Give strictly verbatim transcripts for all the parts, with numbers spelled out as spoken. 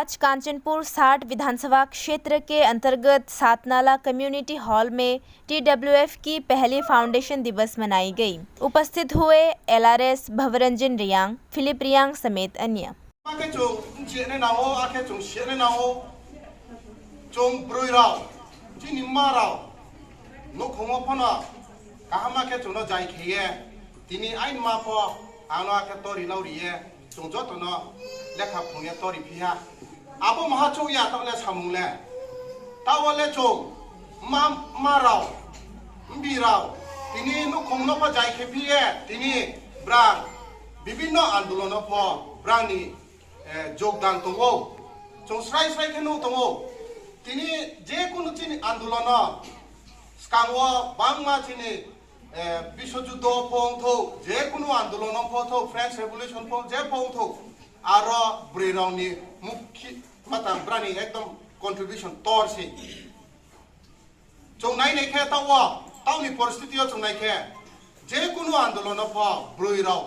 आज कांचनपुर साठ विधानसभा क्षेत्र के अंतर्गत सातनाला कम्युनिटी हॉल में टीडब्ल्यूएफ की पहली फाउंडेशन दिवस मनाई गई। उपस्थित हुए एलआरएस भवरंजन रियांग, फिलिप रियांग समेत अन्य। Akhe chwng wngchiyani nango, akhe chwng siyani nango. Chwng bwrwi rok, chini ma rok, nukhungo phano kaham khe chwngno jai kheye, tini aini ma pho ano akhe tori nao riye, chwng jotono lekha phungya tori phiya. Abo maha chukya tole samung le. Tao le chwng ma, ma rok, mbi rok, tini nukhungno pho jai khe phiye, tini brang bibinno andolono pho brangni eh, jogdan tongo. Chwng srai srai khe nuk tongo. Tini je kunu chini andolono skango bangma chini, eh, biswajuddo pho wngthok, je kunu andolono pho thok, French Revolution pho je pho wngthok, aro bwrwi rokni mukhi matang brani ekdom contribution tor se. Chwng nai nai khe tao, taoni poristiti o chwng nai khe, je kunu andolono pho bwrwi rok,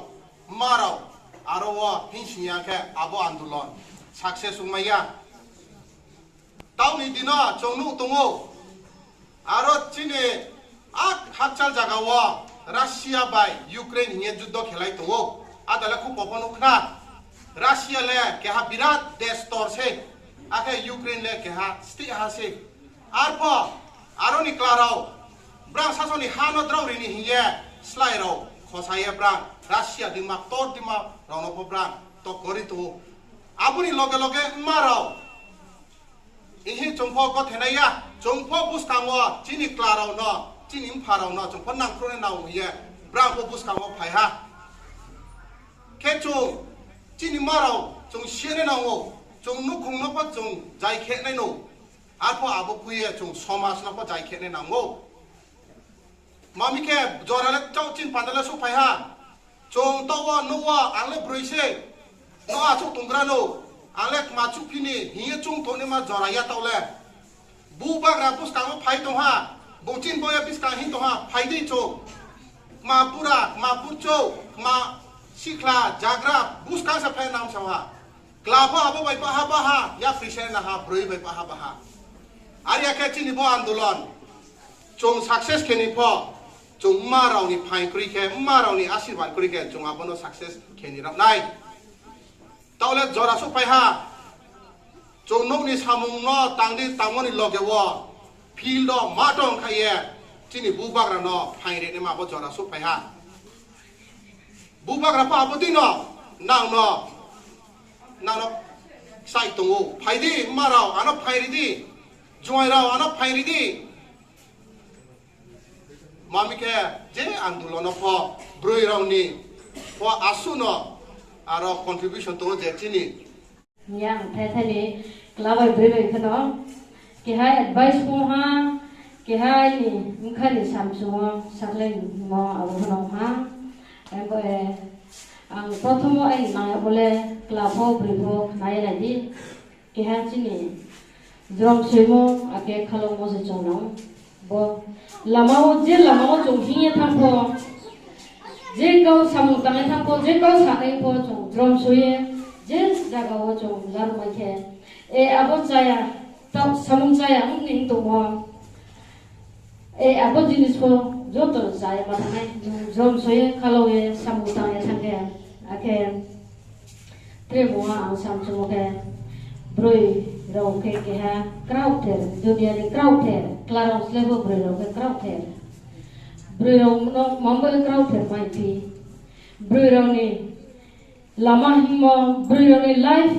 ma rok, aro o hingsing ya khe abo andolon success wng maya. Taoni dino chwng nuk tongo, aro chini a hakchal jaga o Russia bai Ukraine hiye juddo khelai tongo. Adale khub pophano khna, Russia le keha birat desh tor se, akhe Ukraine le keha stih ha se. Arpho aroni klarao brang sasoni hano drao rini hiye slai rao khosaye brang Russia dima tor dima rao no pho brang to kori to. Aboni loge loge ma rao ihi chungpho gothenai ya, chungpho bwskango chini klarao no, chini mpha rao no chungpho nangkhroni nao hiye brang pho bwskango phai ha. Khe chwng chini ma rao chwng siyani nango, chwng nukhung no pho chwng jai khe nai no. Arpho abo khuye chwng somaj no pho jai khe nai nango. Mami khe jora le chau chin panda le suphai ha. Chwng tao nuwa ang le bwrwi se. No achuk tonggra no. Ang le kma chuk phini hiye chwng toni ma jora ya tao le. Bubagra bwskango phai tong ha. Bo chin boya bwskang hin tong ha. Phai di chwng. Kma bura, kma burcho, kma sikla, jagra, bwskang sa phai nam sa ha. Kla pho abo bai baha baha, ya phisa na ha, bwrwi bai baha baha. Ari ya khe chini bo andolon. Chwng success khe ni pho, chwng ma rao ni phai kwrwi khe, ma rao ni asirwad kwrwi khe, chwng abono success khe ni rok nai. Tao le jora suphai ha. Chwng nokni samung no tangdi tangmani loge o field o ma tong kha ye chini bubagra no phai reni ma bo jora suphai ha. Bubagra pha abo dino nang no, nang no sai tongo. Phai di ma rao ano phai ri di. Juai rao ano phai ri di. Mami khe je andolono pho bwrwi rokni pho asuno aro contribution tongo je chini. Yang thai thani kla bai bwrwi bai kheno keha advice pho ha, keha ni mkhani samsungo saklai mo abo kheno ha. Abo, eh, ang prothomo ai nai bole kla pho bwrwi pho nai lai di. Keha chini jrom soimo ake khalokmo se chwng nang. Bo lamao, je lamao chwng hingye thangpho, je kau samung tangwi thangpho, je kau sanai pho chwng jrom soiye, je jagao chwng lar maikhe, e abo chaya, tau samung chaya wngni wng tongmo. E abo jinis pho joto chaya ma thangnai, nwng jrom soiye, khalokye, samung tangye thangkhe, akhe Tei bo ang samsongo khe bwrwi rok khe keha krauk ther, duniani krauk ther, klarok slebo bwrwi rok khe krauk ther. Bwrwi rok no mambo krauk ther mai phi. Bwrwi rok ni lama himo, bwrwi rok ni life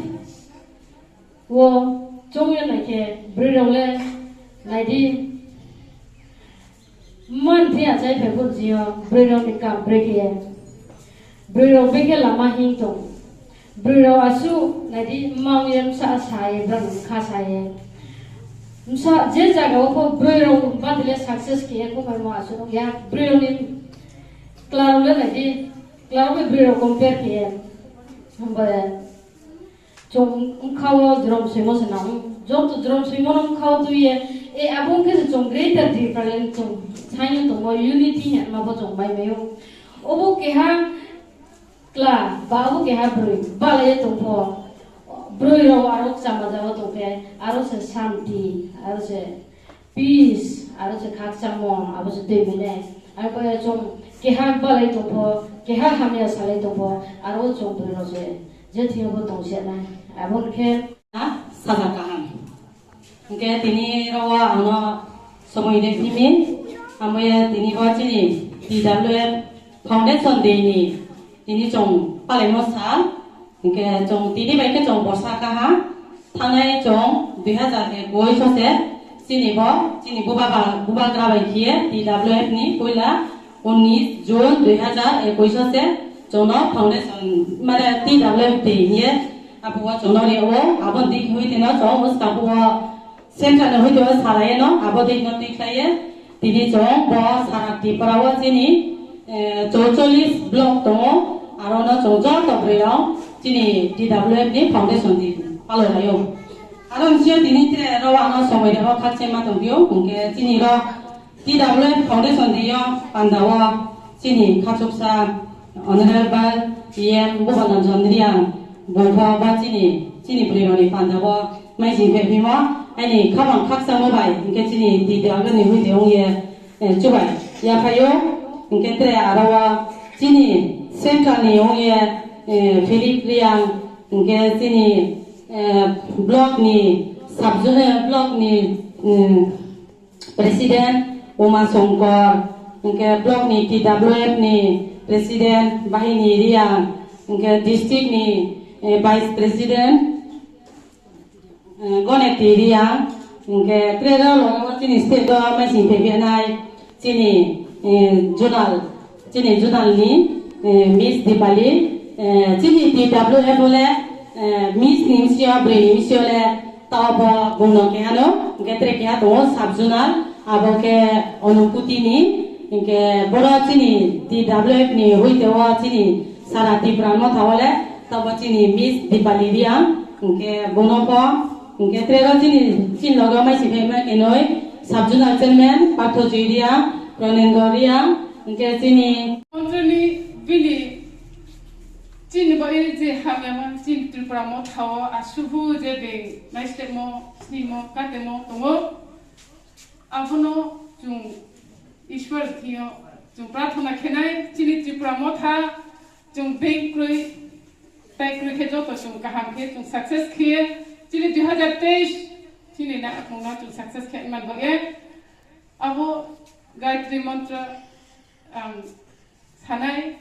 o chongya nai khe bwrwi rok le nai di. Man thwi achai phai phuru jio, bwrwi rok ni kam bwrwi khe, bwrwi rok bwkhe lama hing tong. Bwrwi rok asu nai di, mma ong ye bwsa sa ye, bwrwi rok kha sa ye. Bwsa je jaga o pho bwrwi rok bandi le success khe ye, kumar mo asu nung ya, bwrwi rok ni kla rok le nai di, kla rok bai bwrwi rok compare khe ye. Hambai. Chwng wngkha o jrom swimo se nang, joto jrom swimo no wngkha o twi ye, e abo wngkhe se chwng greater Tipraland chwng saino tongo, unity hinma bo chwng mai maio. Obo keha kla, ba obo keha bwrwi, balai ye tongpho, Bwrwi rok aro chama jaga tongkhe, aro se santi, aro se peace, aro se khakchangmung, abo se twi mwnai. Abo ya chwng keha balai tongpho, keha hamya salai tongpho, aro chwng bwrwi rok se je thwiyo bo tong se nai. Abo khe sajak kaham. Hingke tini rok o ang no somoi rw phimi, amo ya tini bo chini T W F Foundation Day ni tini chwng palaimo sal, hingke chwng tini bai khe chwng borsa kaha, thangnai chwng dui hazar ekush o se chini bo, chini bubagra, bubagra bai khiye T W F ni puila unis June dui hazar ekush o se chwng no foundation, mane T W F Day hiye abo o chwng no ri o, abo ni dik hui tino chwng o sabo o Central ni hoite o salai no, abo dei no twi khlai ye. Tini chwng bo sara Tripura o chini, eh, chorchollis block tongo, aro no chwng joto bwrwi rok chini T W F ni foundation day palai lai o. Aro ni sio tini tre rok ano somoi rok khakchangma tong phio, hwnkhe chini rok T W F foundation day o panda o chini khachuksa Honorable P M Bhuban Ranjan Reang bumbo ba chini, chini bwrwi rokni panda o maising khe phimo, aini khamang khakchangma bai hwnkhe chini T W F ni hoite wng ye, eh, chubai yaphaio, hwnkhe tre aro o chini central ni wng ye, eh, Philip Reang, hwnkhe chini, eh, block ni sub-, eh, block ni, mm, President Uma Songkor, hwnkhe block ni T W F ni President Bahini Reang, hwnkhe district ni, eh, Vice President, eh, Goneti Reang, hwnkhe tre rok loge o chini state o maising phaiphai nai chini, eh, zonal, chini zonal ni, eh, Miss Dipali, eh, chini T W F o le, eh, Miss ni bisi o, bwrwi ni bisi o le Tao bo bungno keha no, hwnkhe tre keha tongo sub-zonal, abo khe Onukuti ni, hwnkhe boro chini T W F ni hoite o chini sara Tripura motha o le, tabo chini Miss Dipali Reang, hwnkhe bono pho, hwnkhe tre ro chini, chini loge o maising phai ma kenoi sub-zonal chairman Partho Joy Reang, Pranendra Reang, hwnkhe chini Montroni bini Chini bai je hamya man chini Tripura motha o asuhu je beng naistemo, snimo, katemo tongo. Abono chwng Ishwar thwiyo chwng prarthana khenai chini Tripura motha chwng beng kwrwi tai kwrwi khe joto chwng kaham khe chwng success khiye chini dui hazar teis chini nakhungno chwng success khe man bagwi. Abo Gayatri mantra ang sanai.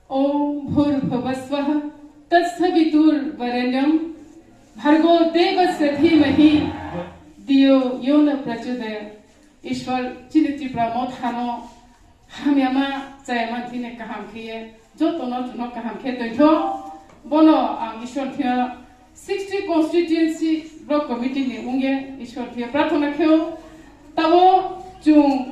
Om Bhur Bhuva Swaha Tat Savitur Varenyam Bhargo Devasya Dhimahi Dhiyo Yo Na Prachodayat. Ishwar chini Tripura mothano hamyama chayama thini kaham khiye jotono chuno kaham khe toitho. Bono ang Ishwar thia sixty constituency block committee ni ungye Ishwar thia prarthana kheo. Tabo chung